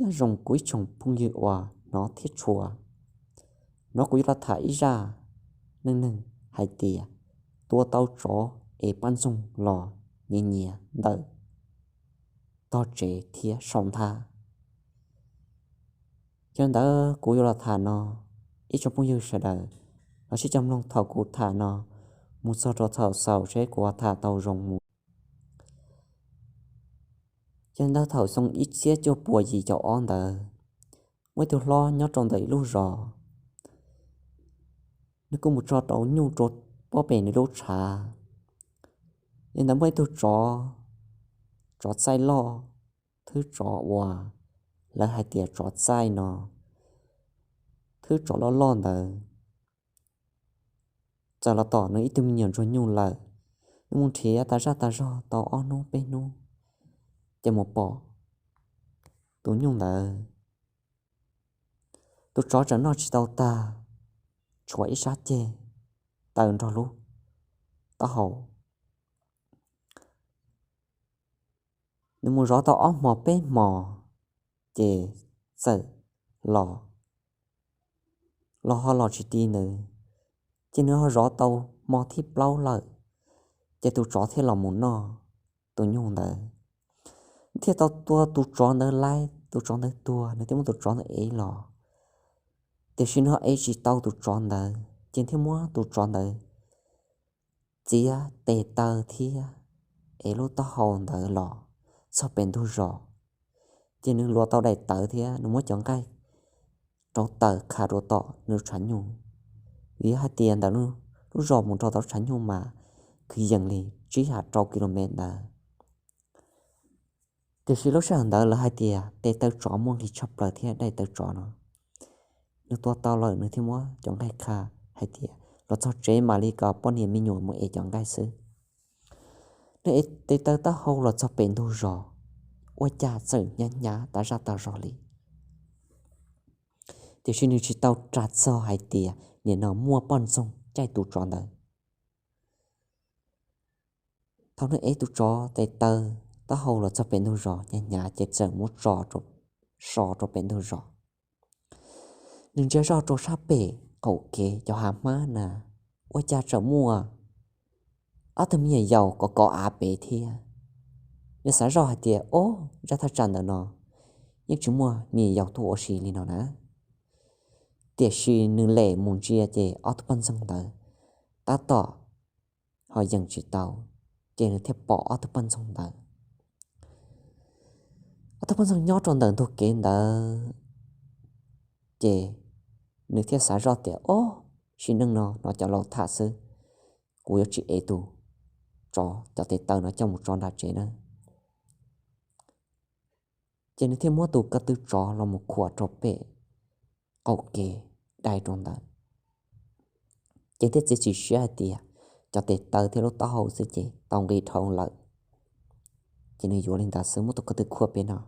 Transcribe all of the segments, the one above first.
Zoo kuv ib tsoom phooj ywg uas hnov thiab tshua, hnub no kuv yuav los tham ib zaj neej neeg hais tias tua tau tsov es poj ntxoog los nyiav nyiav ntawm tog tsev thiab saum nthab. Yog li ntawd kuv yuav los tham no, ib tsoom phooj ywg sawv daws los sib cog mloog thaum kuv tham no mus txog rau thaum xaus seb kuv ho tham tau zoo mus. Yog li ntawd thaum xyoo ib txhiab cuaj puas yim caum ob ntawd, muaj ib tug hlob nyob rau ntawm ib lub zos, nws kuj mus tso rau nyuj rau pob pem nws lub tshav. Yog li ntawd muaj ib tug tsov, tsov txaij loj, thwb tsov uas lawv hais tias tsov txaij no, thwb tsov loj loj ntawd txawm los tom nws ib tug me nyuam ntsuag nyuj lawm. Nws mus nrhiav tas zaj tas zog tau ob hnub peb hnub, ces mus pom tus nyuj ntawd, tus tsov tseem noj tsis tau tag, tshuav ib sab ceg taw nrog lub taub hau. Nws mus zov tau ob hmos peb hmos, ces txawm los, los ho los tsis ti nws, ces nws ho zov tau hmo thib plaub lawm, ces tus tsov thiaj los mus noj tus nyuj ntawd. Thiaj tau tua tus tsov ntawd laib, tus tsov ntawd tuag, nws thiaj muab tus tsov ntawd ev los. Tiam sis nws ho ev tsis tau tus tsov ntawd, ces thiaj muab tus tsov ntawd txiav tes taw thiab ev lub taub hau ntawd los txog pem ntug zos. Ces nws luas tau daim tawv thiab nws muab cov nqaij rau taws kha rau tom nws tshav nyuj, vim yog hais tias ntawm lub zos mus rau tom tshav nyuj mas kwv yees li tsib yam rau ki lo mev ntawd. Tiam sis lub sij hawm ntawd lawv hais tias tes taw tsov muaj nqis tshaj plaws thiab daim tawv tsov no. Nws tua tau lawm nws thiaj muab cov nqaij kha hais tias los txog tsev mam li kom poj niam me nyuam mus ev cov nqaij xwb. Nws ev tes taw taub hau los txog pem ntug zos, ua cas txawm hnyav hnyav tas zaj tas zog li. Tiam sis nws tsis tau ras txog hais tias nim no muaj poj ntxoog caij tus tsov ntawd. Thaum nws ev tus tsov tes taw taub hau los txog pem ntug zos hnyav hnyav ces txawm muab tso, so rau pem ntug zos. Nws ntsia zoj rau sab pem qaum kev cov hav hmab na, ua cas tseem muaj ob tug me nyuam yaus kov kov av pem thiab. Nws xav zoj hais tias, ob, zaj thaj tsam ntawm no yeej tsis muaj me nyuam yaus tuaj ua si li no na. Tiam sis nws lem mus ntsia ces ob tug poj ntxoog ntawd tab tom ho yees tsis tau, ces nws thiaj pom ob tug poj ntxoog ntawd. Ob tug poj ntxoog nyob rau ntawm ntug kev ntawd, ces nws thiaj xav zoj tias, ob, sim neej no hnov cov laus tham xwb, kuv yuav tsis ev tus tsov cov tes taw no coj mus tso nram tsev na. Ces nws thiaj muab tus ko tw tsov los mus khuam rau pem qaum kev dai rau ntawd. Ces thiaj txiav txim siab hais tias cov tes taw thiab lub taub hau xwb ces tau nqis dhau lawm, ces nws yuav li ntawd xwb, muab tus ko tw khuam pem no.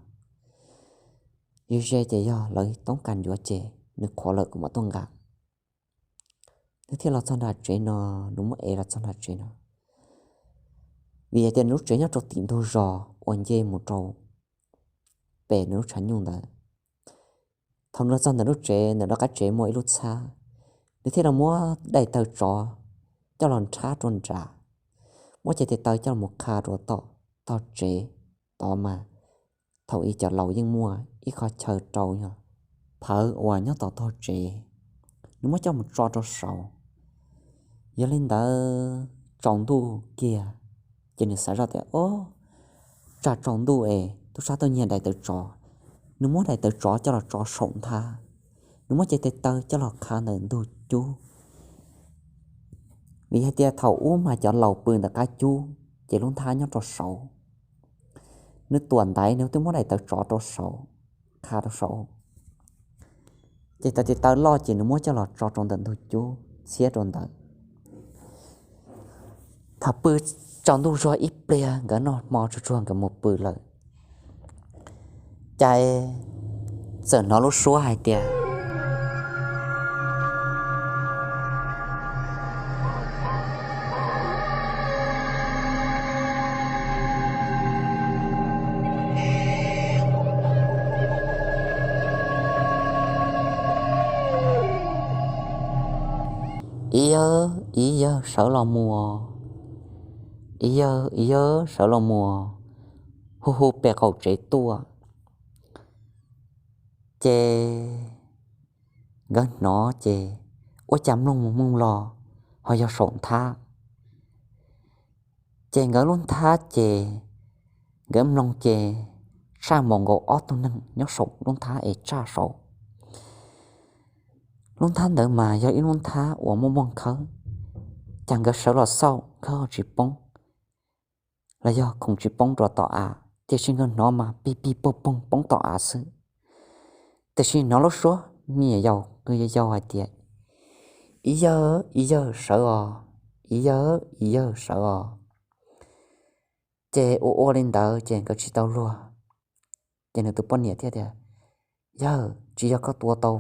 Yog ze ces yog lawv toob kas yuav ces nws qhuav lawm kuv mam tuaj nqa. Nws thiaj los txog nram tsev no, nws muab ev los txog nram tsev no. Vim hais tias nws lub tsev nyob rau tim ntug zos uas nce mus rau pem nws lub tshav nyuj ntawd. Thaum nws los txog ntawm lub tsev, ntawm lub qab tsev muaj ib lub txhab, nws thiaj los muab daim taw tsov coj los nrhab rau nram, muab cov tes taw coj los kha rau tom tog tsev tod mas. Thaum ub cov laus yeej muaj ib qho chaw rau yog phawv uas nyob tom tog tsev, nws muab coj mus tso rau saud. Yog li ntawd tsaus ntuj kiag, ces nws xav zoj tias, ob, tsam tsaus ntuj es tub sab tuaj nyiag daim tawv tsov. Nws muab daim tawv tsov coj los tso saum nthab, nws muab cov tes taw coj los kha ntawm ntug cub. Vim hais tias thaum ub mas cov laus pw ntawm qab cub, ces lub nthab nyob rau saud. Nws tuam ntaiv nws twb muab daim tawv tsov rau saud, kha rau saud, ces cov tes taw loj ces nws muab coj los tso rau ntawm ntug cub txhiab rau ntawd. Thaum pw tsaus ntuj zog ib pliag nkawd noj hmo tsuag tsuag nkawd mus pw lawm, ces txawm hnov lub suab hais tias, Ib yawg, ib yawg sawv los mus, ib yawg, ib yawg sawv los mus, hu hu pem qaum tsev tuaj. Ces nkawd hnov ces ua cas mloog mus mloog los ho yog saum nthab. Ces nkawd lub nthab ces nkawd mloog ces tshaj npaum nkaus ob tug neeg nyob saum lub nthab es tshaj saud. Lub nthab ntawd mas yog ib lub nthab uas muaj muaj khawb, cas nkawd sawv los xauj khawb ho tsis poob, los yog khoom tsis poob rau tom av, tiam sis nkawd hnov mas pig pig poog poog poob tom av xwb. Tiam sis hnov lub suab me nyuam yaus yau hais tias, ib yawg, ib yawg sawv os, ib yawg, ib yawg sawv os. Ces ua ua li ntawd ces nkawd tsis tau luag. Ces nws tus poj niam thiaj tias, yawg, tsis yog koj tua tau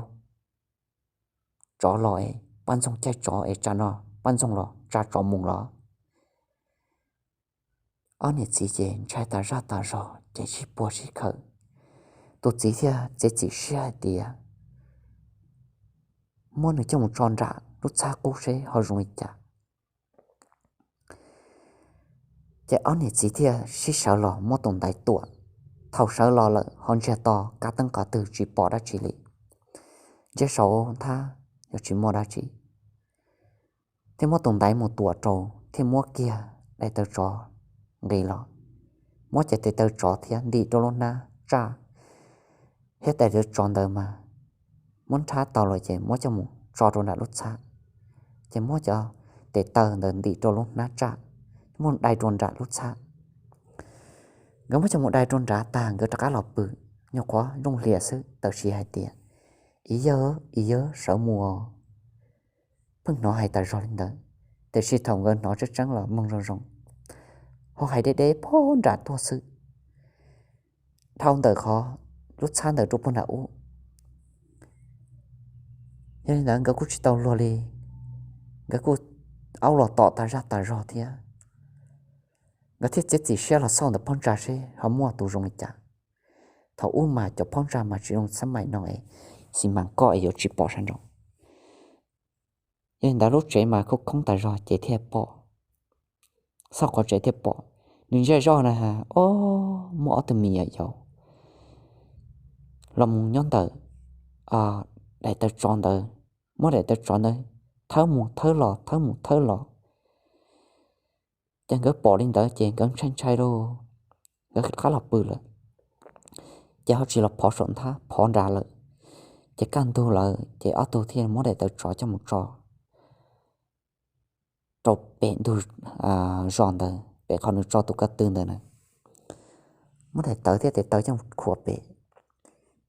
tsov los es pab ntxoog caij tsov es tsa no, pab ntxoog los tsa tsov mus los? Ob niam txiv ces ntshai tas zaj tas zog ces sib puag sib khawm. Tus txiv thiaj txiav txim siab hais tias, muab nws coj mus tso nram lub txhab qub seb ho zoo li cas. Ces ob niam txiv thiaj sib sawv los muab tus ntaiv tuam. Thaum sawv los lawm ho ntsiag to, kab teeb qhov twg tsis pom dab tsi li, ntsiag saud nthab yog tsis muaj dab tsi, thiaj muab tus ntaiv mus tuam rau, thiaj muab kiag daim tawv tsov nqis los, muab cov tes taw tsov thiab ntim rau lub hnab tsaj, thiab daim tawv tsov ntawd mas muab nrhab tau los ces muab coj mus tso rau nram lub txhab, ces muab cov tes taw ntawd ntim rau lub hnab tsaj, muab dai rau nram lub txhab. Nkawd muab coj mus dai rau nrad tag nkawd rov qab los pw, nyuam qhuav zoo hlias xwb tawm siv hais tias, ib yawg, ib yawg sawv mus os. Pheej hnov hais tas zog li ntawd, tiam sis thaum nkawd hnov tseeb tseeb los mloog zoo zoo, ho hais deb deb pog nram tuaj xwb, dhau ntawm qhov lub txhab ntawd rau puag nram ub. Yog li ntawd nkawd kuj tsis tau luag li, nkawd kuj aub los tom tas zaj tas zog thiab. Nkawd thiaj txiav txim siab los xauj ntawm phab ntsa seb ho muaj tus zoo li cas. Thaum ub mas cov phab ntsa mas tsis zoo xab maim no es xi mas koj es yuav tsis pom sab nraud. Yog li ntawd lub tsev mas khoob khoob tas zog ces thiaj pom, xauj qhov tsev thiaj pom. Nws ntsia zoj na, o, muaj ob tug me nyuam yaus los mus nyob ntawm daim tawv tsov ntawd, muab daim tawv tsov ntawd thawb mus thawb los thawb mus thawb los. Ces nkawd pom li ntawd ces nkawd ntshai ntshai lauj, nkawd qab los pw lawm. Ces ho tsis los phov saum nthab, phov nrad lawm. Ces kaj ntug lawm ces ob tug thiaj muab daim tawv tsov coj mus tso rau pem ntug zos ntawd, pem qhov nws tso tus ko tw ntawd na. Muab daim tawv thiab tes taw coj mus khuam pem.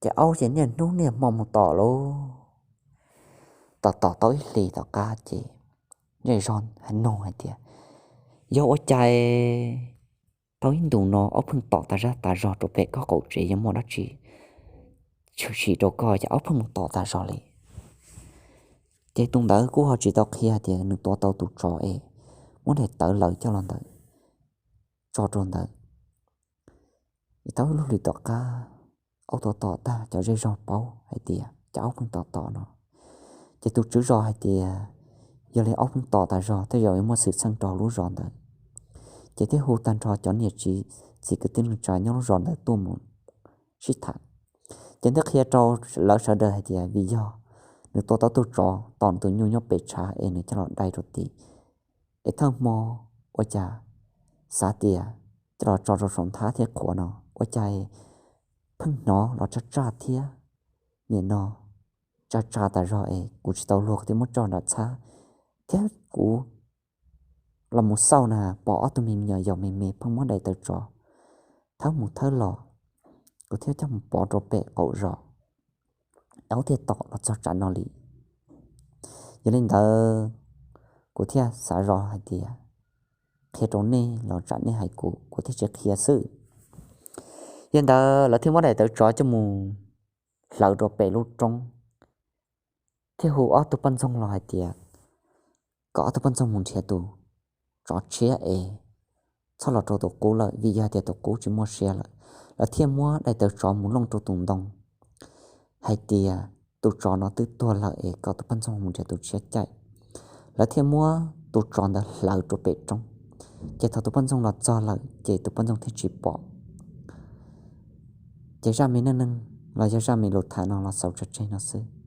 Ces aub ces niaj hnub niaj hmo mus tom lauj. Tom tom tau ib hlis tom qab ces zej zog hais nug hais tias, yog ua cas tau ib ntus no aub pheej tom tas zaj tas zog rau pem koj qaum tsev, yog muaj dab tsi tshwm sim rau koj ces aub pheej mus tom tas zog li? Ces tus ntawd kuj ho tsis tau qhia tias nws tua tau tus tsov es muab daim tawv lawv coj los ntawd tso rau ntawd. Tau ib lub hlis tom qab, aub tua tom tag cov zej zog paub hais tias cas aub pheej tom tom no. Ces tus tswv zos hais tias, yog li aub pheej tom tas zog tej zaum yuav muaj xwm txheej rau lub zos ntawd. Ces thiaj hu tag nrho cov niam txiv, txiv kwv tij neej tsa nyob lub zos ntawd tuaj mus sib tham. Ces thiaj qhia rau lawv sawv daws hais tias vim yog nws tua tau tug tsov tom nws tus nyuj nyob pem tshav es nws coj los dai rau tid. Es thawj hmo ua cas xav tias coj los tso rau saum nthab thiab qhuav no, ua cas pheej hnov los tsaj tsaj thiab. Nim no tsa tsa tas zog es kuv tsis tau luag kuv thiaj muab tso nram txhab, thiab kuv los mus xauj na pom ob tug me nyuam yaus me me pheej muab daim tawv tsov thawb mus thawb los, kuv thiaj coj mus pov rau pem qaum zos, aub thiaj tom los txog tsam no li. Yog li ntawd kuv thiaj xav zoj hais tias qhia rau nej los tsam nej hais kuv, kuv thiaj tsis qhia xwb. Yog li ntawd lawv thiaj muab daim tawv tsov coj mus hlawv rau pem lub roob, thiaj hu ob tug poj ntxoog los hais tias kom ob tug poj ntxoog mus nrhiav tus tsov tshiab es txhob los rau tus qub lawm, vim yog tias tus qub tsis muaj siab lawm. Lawv thiaj muab daim tawv tsov mus looj rau tus ntoo hais tias tus tsov no twb tuag lawm es kom tus poj ntxoog mus nrhiav tus tshiab caij. Lawv thiaj muab tus tsov ntawd hlawv rau pem roob. Ces thaum tus poj ntxoog los txog lawm ces tus poj ntxoog thiaj tsis pom. Ces zaj me neej neeg los yog zaj me lus tham no los xaus tso tseg no xwb.